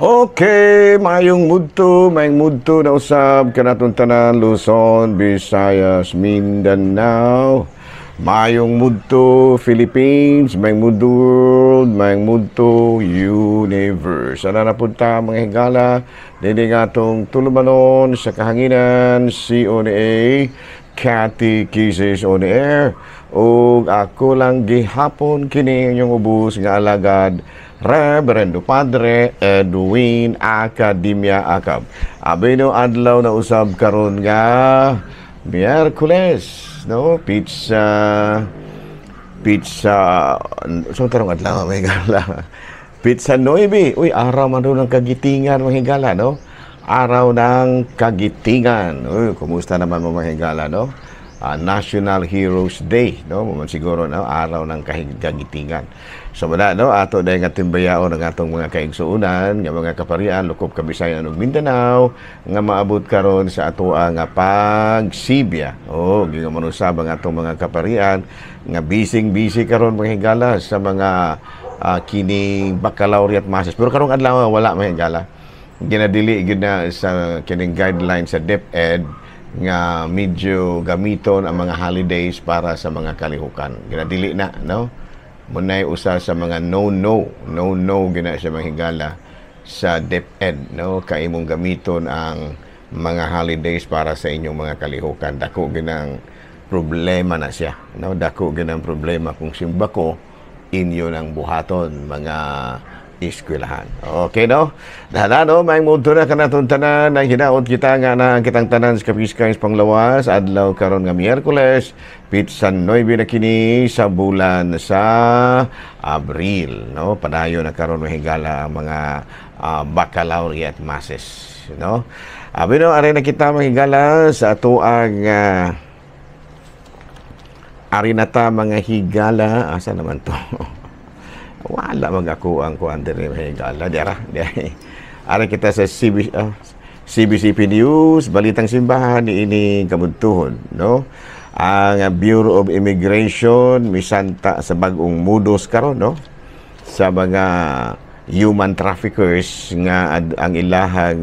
Okay, mayong mudto na usab kanatong tanan, Luzon, Visayas, Mindanao. Mayong mudto Philippines, mayong mudto world, mayong mudto universe. Sana napunta, mga higala, dini nga atong tulumanon sa kahanginan, CONA, Catechesis on Air. Ug ako lang gihapon kini inyong ubos nga alagad, Reverendo Padre Edwin Academia Acab. Abino, adlaw na usab karon nga Miyerkules, no? Petsa petsa so tarong adlaw, mga higala. Petsa 9. Uy, araw man ng kagitingan, mga higala, no? Araw ng kagitingan. Uy, kumusta naman mo, mga higala, no? National Heroes Day, no? Mo man siguro, no? Araw ng kagitingan. So wala, no? Ato dahil nga timbayaon ang atong mga kaigsuonan, nga mga kaparian, lukop Kabisayan ug Mindanao, nga maabot karon sa atoa nga pagsibya. Oh, gingon usab ang atong mga kaparian nga busy-busy karon, mga higala, sa mga kining baccalaureate masses. Pero karong adlaw wala, mga higala. Ginadili gyud na sa kining guideline sa DepEd nga medyo gamiton ang mga holidays para sa mga kalihukan. Ginadili na, no? Munay usa sa mga no-no, no-no gina sa mga higala sa DepEd, no? Kay imong gamiton ang mga holidays para sa inyong mga kalihukan. Dako ginang problema na siya, no? Dako ginang problema kung simbako inyo ng buhaton, mga eskwelahan. Okay, no? Dala, no? May mundo na kanatong tanan ang hinaot kita nga na kitang tanan sa kapiskay sa panglawas adlaw karon nga Miyerkules, pitsa 9 na kini sa bulan sa Abril, no? Padayon na karon, mahigala, ang mga baccalaureate masses, no? Abi no, ari na kita, mahigala, sa atoang ari na ta, mga higala. Asa naman to? Wala mag ako ang kuan diri, mga higala. Diara, diara. Ari kita sa CBCP News, Balitang Simbahan niini kabuntuhon, no? Ang Bureau of Immigration misanta sa bag-ong modus karon, no? Sa mga human traffickers nga ang ilahang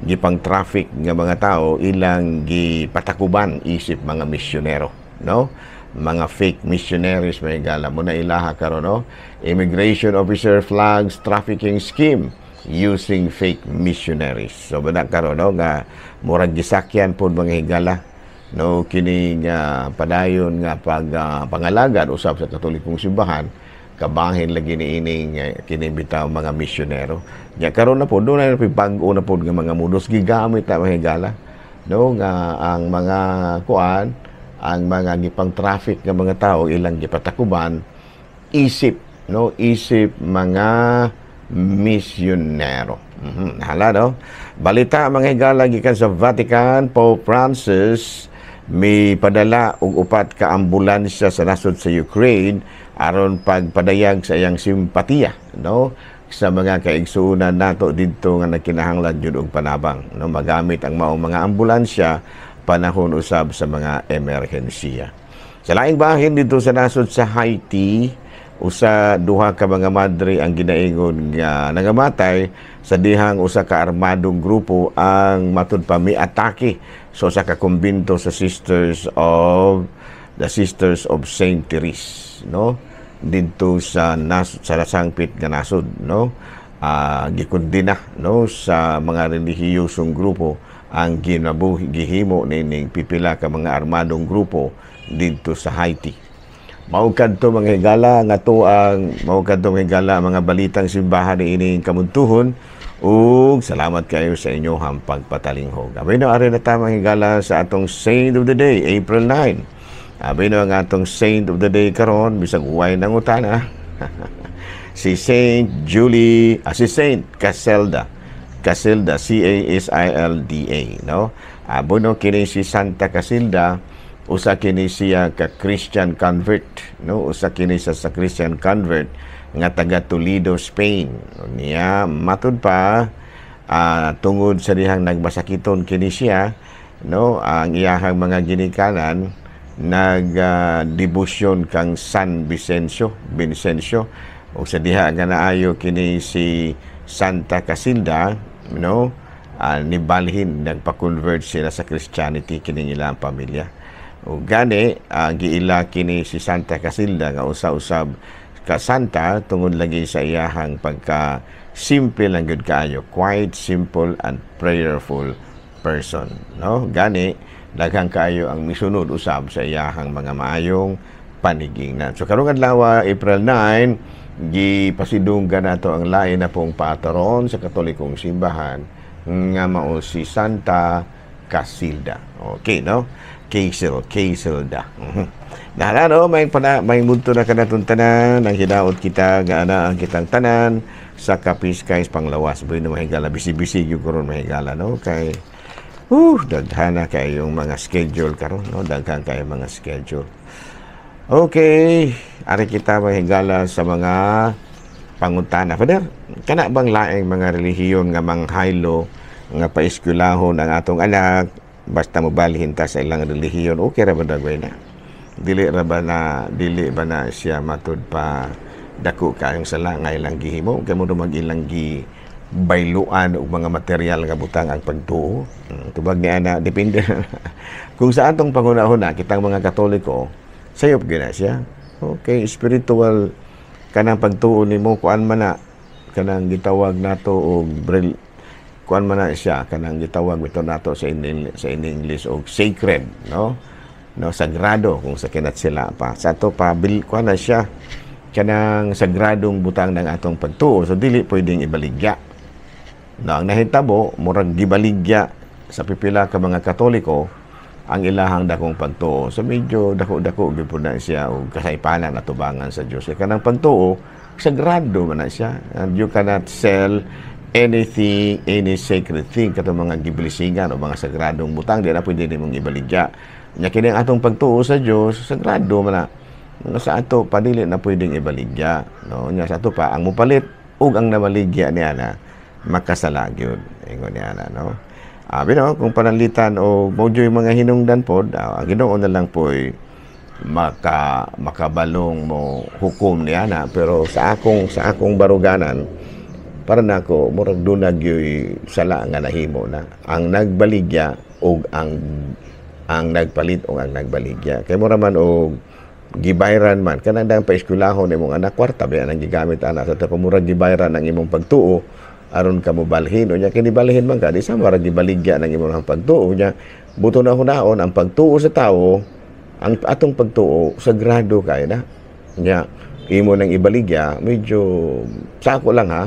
gipang traffic nga mga tao ilang gipatakuban isip mga misyonero, no? Mga fake missionaries, may gala mo na ilaha karon, no? Immigration officer flags trafficking scheme using fake missionaries. So bana karon, no, nga murag gisakyan pod, mga higala, no, kini nga padayon nga pag pangalagad usab sa Katolikong simbahan kabahin lagi niining kini bitaw mga misyonero. Nya karon na pod doon na bag-o na pod nga mga modus gigamit na, mga higala, no, nga ang mga kuan, ang mga gipang traffic nga mga tao ilang gipatakuban isip, no, isip mga misyonero. Hala, no? Balita, mga higala, gikan sa Vatican, Pope Francis mi padala og upat ka ambulansya sa nasod sa Ukraine aron pagpadayag sa iyang simpatiya, no, sa mga kaigsuonan nato didto nga nagkinahanglan jud og panabang, no? Magamit ang maong mga ambulansya panahon usab sa mga emerhensiya. Sa laing bahin, dito sa nasod sa Haiti, usa duha ka mga madre ang ginaingon nga nangamatay sa dihang usa ka armadong grupo ang matud pa miatake sa usa ka kumbento sa Sisters of Saint Therese, no, didto sa nasangpit nga nasod, no? Gikondena, no, sa mga relihiyosong grupo ang ginabuhi gihimo nining pipila ka mga armadong grupo didto sa Haiti. Mao kadto, mga higala, nga to ang mao kadto, mga higala, mga balitang simbahan niining kamuntuhon ug salamat kayo sa inyong pagpatalinghog. Abi no, ari na ta, mga higala, sa atong Saint of the Day, April 9. Abi no, ang atong Saint of the Day karon, bisag way nangutana, si Saint Julie, si Saint Casilda. Casilda, C A S I L D A, no? Abo no, kini si Santa Casilda, usa kini siya ka Christian convert, no? Usa kini sa Christian convert nga taga Toledo, Spain. Niya matud pa tungod sa dihang nagmasakiton kini siya, no, ang iyahang mga ginikanan nag debosyon kang San Vicencio, Vincencio, ug sa diha nga naayo kini si Santa Casilda, nibalhin, nagpa-convert sila sa Christianity kining ilang pamilya. O gani giila kini si Santa Casilda nga usa-usab ka santa tungod lagi sa iyahang pagka simple lang gyud kaayo, quite simple and prayerful person, no? Gani daghang kaayo ang misunod usab sa iyahang mga maayong panigingnan. So karong adlaw, April 9, gipasidunggan nato ang lain na pong patron sa Katolikong simbahan nga mao si Santa Casilda. Okay, no? Casel, Casilda. Nala, no, may pana, may mudto na kanatong tanan, ang hinaot kita nga ana ang kitang tanan sa kapiskay panglawas. Bueno, mahigala, busy-busy gyud karon, mahigala, no? Kay daghan na kayong mga schedule karon, no? Daghan kayo mga schedule. Okay, ari kita, mahigala, sa mga pangutana. Father, kana bang laing mga relihiyon nga manghaylo nga paeskwelahon ang atong anak basta mobalhin ta sa ilang relihiyon, okay ra ba dagway na? Dili ra ba na, dili ba na siya matud pa dako kayong sala nga ilang gihimo kay mo mag ilang gi bayluan og mga material nga butang ang pagtuo? Tubag ni ana, depende kung sa atong panghuna-huna kitang mga Katoliko, sayop gyud na siya. Okay, spiritual kanang pagtuo nimo, kuan man na kanang gitawag nato og kuan man na siya, kanang gitawag bitaw nato sa in English og sacred, no, sagrado kung sa kinat sila pa sa ato pa bil, kuan na siya, kanang sagradong butang ng atong pagtuo, so dili pwedeng ibaligya. No, ang nahitabo, murag gibaligya sa pipila ka mga Katoliko ang ilahang dakong pagtuo. So medyo dako-dako gyud na siya og kasaypanan atubangan sa Dios. Kay kanang pagtuo, sagrado man na siya. And you cannot sell anything, any sacred thing, katong mga giblisingan o mga sagradong butang, di na pwede nimong ibaligya. Nya kini ang atong pagtuo sa Dios, sagrado man na. Nga sa ato padili na pwedeng ibaligya, no? Nya sa ato pa, ang mopalit ug ang nabaligya niya na makasala gyud, ingon niya na, no? Abi no, kung pananglitan o mo yung mga hinungdan pod, ang Ginoo na lang po'y makabalong mo hukom niya na, pero sa akong baruganan, para nako murag dunag yoy sala nga nahimo na ang nagbaligya og ang nagpalit o ang nagbaligya, kay mura man og gibayran man kanang dang paeskwelahon imong anak, kwarta ba ang gigamit ana sa tapos murag gibayran ang imong pagtuo aron ka mobalhin. Unya kini balhin man ka, di sa murag gibaligya ng imong pagtuo. Unya buto na hunaon ang pagtuo sa tawo, ang atong pagtuo sagrado kay na. Nya imo nang ibaligya, medyo sako lang ha,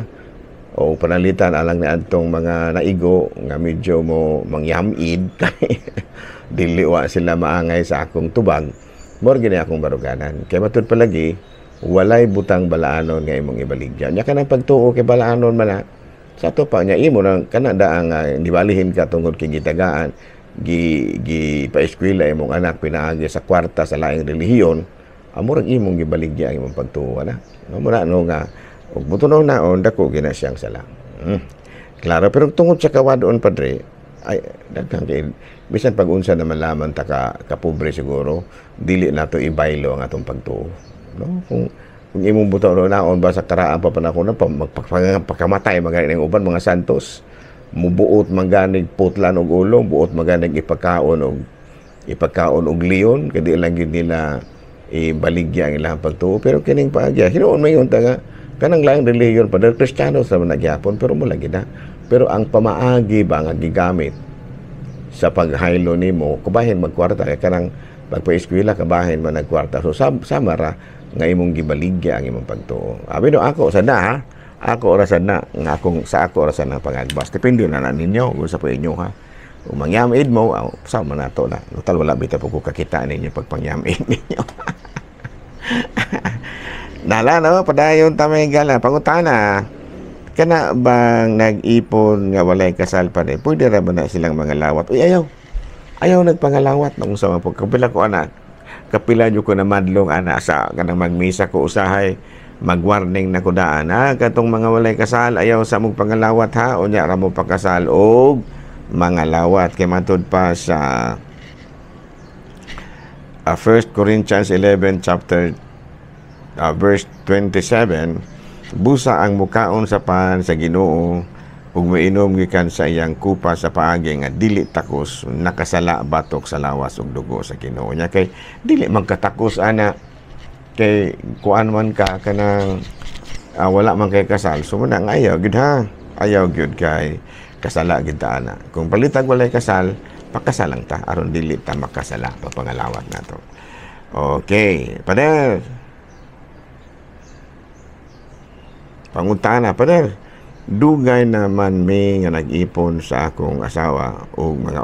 o panalitan alang ni adtong mga naigo nga medyo mo mangyamid, dili wa sila maangay sa akong tubag. Mao gini akong baruganan, kay matud palagi walay butang balaanon nga imong ibaligya. Nya kanang pagtuo kay balaanon man na sa ato pa. Nya imo nang kana daang gibalihin ka tungod kay gitagaan, gi gi paeskwela imong anak pinaagi sa kwarta sa laing relihiyon, amurag imong gibaligya ang imong pagtuo na, no? Muna no nga ug buto naon dako gina siyang sala. Klaro, pero tungod sa kawadoon, Padre, ay daghan kay bisan pag unsa naman laman ta ka kapobre, siguro dili nato ibaylo ang atong pagtuo, no? Kung imong buto naon ba sa karaan pa panahon na pa, magpakamatay magani ng uban mga santos, mubuot man ganig putlan og ulo, buot man ganig ipagkaon og leon, kay di lang gyud nila ibaligya ang ilang pagtuo. Pero kining paagya hinuon mayon ta nga kanang laing relihiyon pa dahil Kristiyano sa man nagyapon, pero mo lagi na, pero ang pamaagi ba nga gigamit sa paghaylo nimo kabahin magkwarta, kay kanang pagpa-eskwela kabahin man nagkwarta, so sama ra nga imong gibaligya ang imong pagtuo. Abi no, ako sa na ha, ako orasan na nga akong sa ako orasan ng pangagbas, depende na na ninyo kung sa po inyo ha. Kung mangyamid mo, aw, sama na to na total wala bitaw po ko kakita ninyo pagpangyamid ninyo. Nala no, padayon ta may gala. Pangutana, kana bang nag-ipon nga walay kasal pa rin, pwede ra ba na silang mga lawat? Uy, ayaw. Ayaw nagpangalawat nung sa mga kapila ko anak. Kapila nyo ko na madlong ana sa kanang magmisa ko usahay, mag-warning na ko daan ha, katong mga walay kasal, ayaw sa mong pangalawat ha. Unya ra mo pakasal og mga lawat, kay matud pa sa 1 Corinthians 11 chapter verse 27, Busa ang mukaon sa pan sa Ginoo ug mainom gikan sa iyang kupa sa paagi nga dili takos, nakasala batok sa lawas ug dugo sa Ginoo. Nya kay dili man katakos ana, kay kuan man ka, kanang wala man kay kasal. So muna nga ayaw gyud ha, ayaw gyud, kay kasala gyud ta ana. Kung palitag walay kasal, pakasal lang ta aron dili ta makasala papangalawat nato. Okay, Pader. Pangutana, Pader. Dugay naman mi nga nag-ipon sa akong asawa ug mga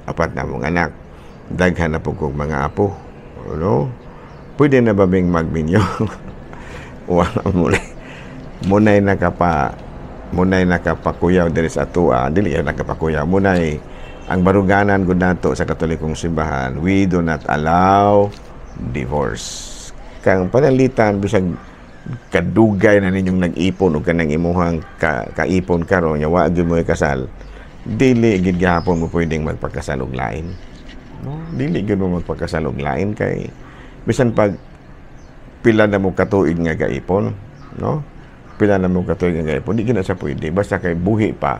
apat na mong anak. Daghan na po kong mga apo. Ano? Pwede na ba ming magminyo? Wala mo. Munay nakapakuyaw diri sa atua, dili kay nakapakuyaw. Munay ang baruganan gud nato sa Katolikong simbahan, we do not allow divorce. Kang panalitan, bisag kadugay na ninyong nag-ipon o kanang imuhang kaipon karon nya wa gyud mo kasal, dili gid gihapon mo pwedeng magpakasal og lain, no? Dili gyud mo magpakasal og lain kay bisan pag pila na mo katuig nga gaipon, no? Pila na mo katuig nga gaipon, di gyud na siya pwede basta kay buhi pa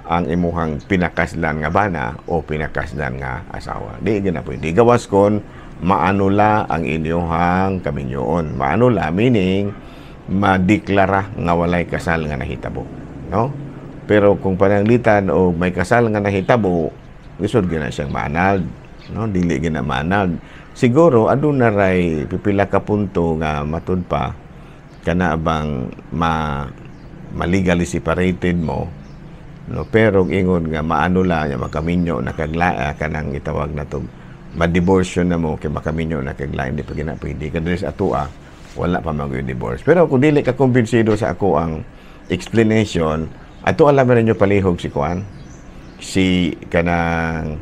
ang imuhang pinakaslan nga bana o pinakaslan nga asawa. Di gyud na pwede, gawas kon maanula ang inyuhang kaminyoon. Maanula meaning madeklara nga walay kasal nga nahitabo, no? Pero kung pananglitan o may kasal nga nahitabo, lisod gyud na siyang maanal, no? Dili gyud na maanal. Siguro aduna ray pipila ka punto nga matud pa kana bang ma malegally separated mo, no? Pero ingon nga maanula nya makaminyo na kagla kanang gitawag na to ma-divorce na mo kay makaminyo na kag lain, di pa gina pwede. Kadiri sa atua wala pa man divorce. Pero kung dili ka kumbinsido sa ako ang explanation, ato alam na ninyo palihog si kuan, si kanang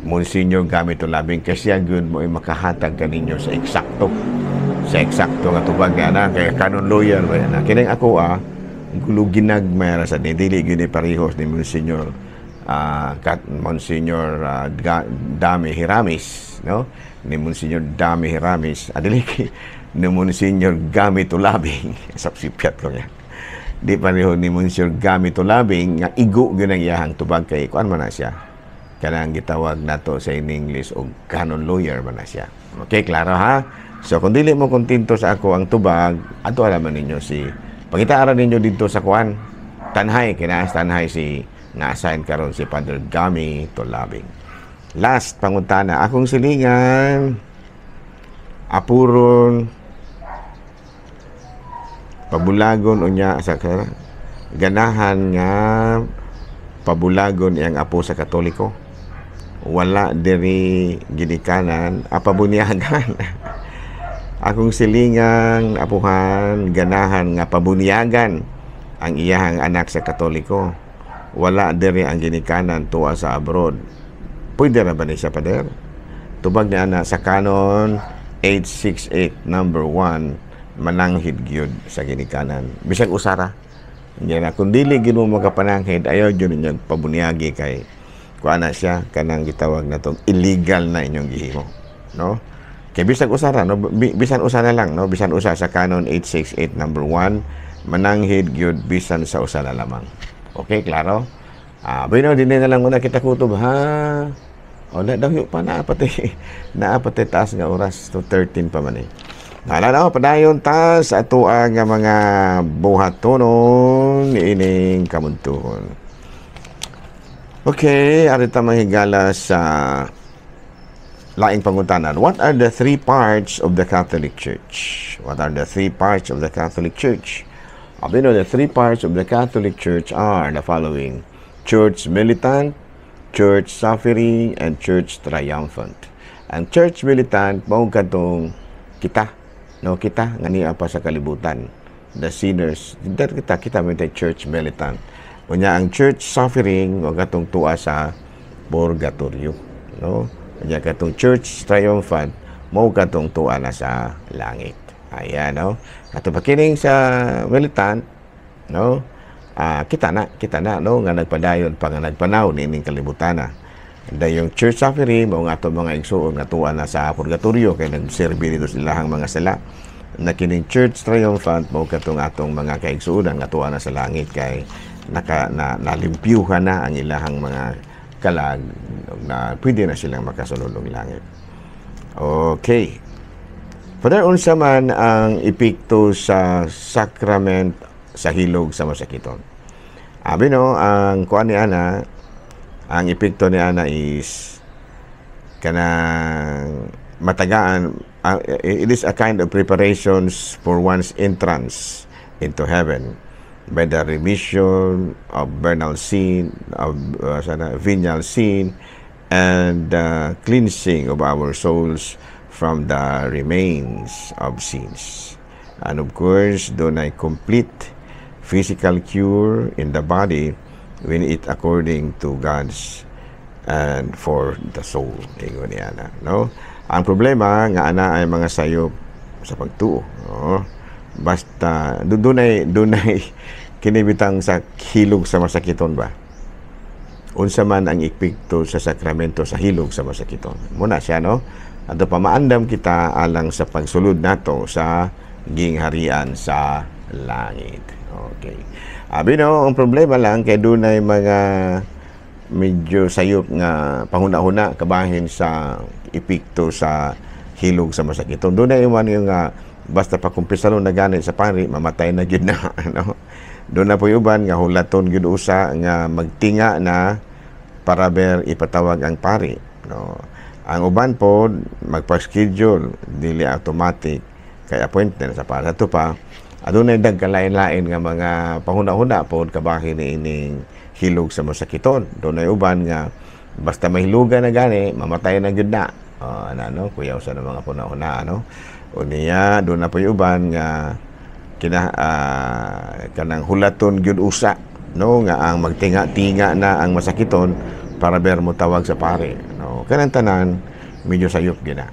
Monsignor Gamit Labing, kasi ang gyud mo ay makahatag kaninyo sa eksakto nga tubag nga na kay canon lawyer ba na kining ako gulo ginagmay ra sa dili gyud ni parehos ni Monsignor Monsignor Dami Hiramis, no? Ni Monsignor Dami Hiramis, adili ni Monsignor Gami Tulabing. Sapsipyat ko niya. Di pareho ni Monsignor Gami Tulabing nga igo gyud ang iyahang tubag kay kuan man na siya. Kanang gitawag nato sa in English og canon lawyer man na siya. Okay, klaro ha? So kung dili mo kontento sa ako ang tubag, ato alaman ninyo si pangitaara ninyo didto sa kuan. Tanhay, kinaas Tanhay si na-assign karon si Father Gami Tulabing. Last pangutana, akong silingan apuron pabulagon unya sa ganahan nga pabulagon iyang apo sa Katoliko. Wala diri ginikanan, apabunyagan. Akong silingang apuhan ganahan nga pabunyagan ang iyahang anak sa Katoliko. Wala diri ang ginikanan tuwa sa abroad. Pwede ra ba ni siya, Pader? Tubag ni ana sa Canon 868 number 1, mananghid gyud sa ginikanan. Bisag usara. Nya na kung dili gyud mo makapananghid, ayaw gyud ninyong pabunyagi kay kuan na siya kanang gitawag natong illegal na inyong gihimo, no? Kay bisag usara, no, bisan usa na lang, no, bisan usa sa Canon 868 number 1, mananghid gyud bisan sa usa na lamang. Okay, klaro? Bueno, dinhi na lang muna kita kutob, ha? O, na, daw pa, naa pati taas nga oras, to 13 pa man eh. Nala na, padayon ta sa atoa nga mga buhatonon ining kamuntuhon. Okay, ari ta mahigala sa laing pangutanan. What are the three parts of the Catholic Church? What are the three parts of the Catholic Church? You know, the three parts of the Catholic Church are the following: Church militant, Church suffering, and Church triumphant. Ang Church militant, mao kadtong kita, no, kita nga niya pa sa kalibutan, the sinners, kita may Church militant. Unya ang Church suffering, mao katong tuwa sa purgatorio, no? Unya katong Church triumphant, mao katong tuwa na sa langit. Ayan, no? Ato pakining sa militant, no? Kita na, no, nga nagpadayon pa nga nagpanaw niining kalibutan na. Dayong Church suffering, mao nga ato mga igsuon nga tuwa na sa purgatorio kay nagserbi dito sa ilahang mga sala. Na kining Church Triumphant mao katong atong mga kaigsuonan nga tuwa na sa langit kay naka na nalimpyuhan na ang ilahang mga kalag na pwede na silang makasulod og langit. Okay. Father, unsa man ang epekto sa sacrament sa hilog sa masakiton? Abi no, ang kuan ni ana, ang epekto ni ana is kanang matagaan, it is a kind of preparations for one's entrance into heaven by the remission of vernal sin, of sana, venial sin and cleansing of our souls from the remains of sins. And of course, dunay complete physical cure in the body when it according to God's and for the soul. Ingon niya na, no? Ang problema nga ana ay mga sayop sa pagtuo, no? Basta dunay kinibitang sa hilog sa masakiton ba? Unsa man ang epekto sa sakramento sa hilog sa masakiton? Muna siya, no? Ato pa maandam kita alang sa pagsulod nato sa gingharian sa langit. Okay. Abi no, ang problema lang kay dunay mga medyo sayop nga panghuna-huna kabahin sa epekto sa hilog sa masakiton. Dunay man yung basta pa kumpisalon na gani sa pari, mamatay na gyud na, no? Duna poy uban nga hulaton gyud usa nga magtinga na para ber ipatawag ang pari, no? Ang uban po magpa-schedule, dili automatic kay appointment sa pari. Ato pa adunay dagkalain-lain nga mga panghuna-huna pod kabahin ni ining hilog sa masakiton. Dunay uban nga basta mahilugan na gani, mamatay na gyud na. Ana no, kuyaw sa mga panahuna, ano. Unya duna poy uban nga kina kanang hulaton gyud usa, no, nga ang magtinga-tinga na ang masakiton para ber mo tawag sa pare, no? Kanang tanan medyo sayop gyud na,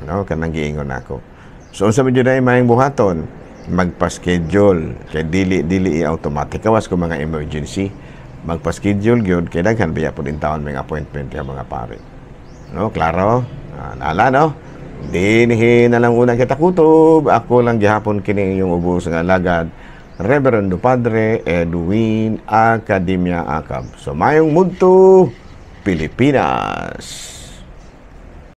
no, kanang giingon nako. So unsa medyo na may buhaton? Magpa-schedule kay dili dili i-automatic, kawas kung mga emergency. Magpa-schedule gyud kay daghan biya pud taon may appointment ya mga pare, no? Klaro, nala, no? Dinhi na lang unang kita kutob. Ako lang gihapon kini inyong ubos nga alagad, Reverendo Padre Edwin Academia Acab. So mayong mudto, Pilipinas.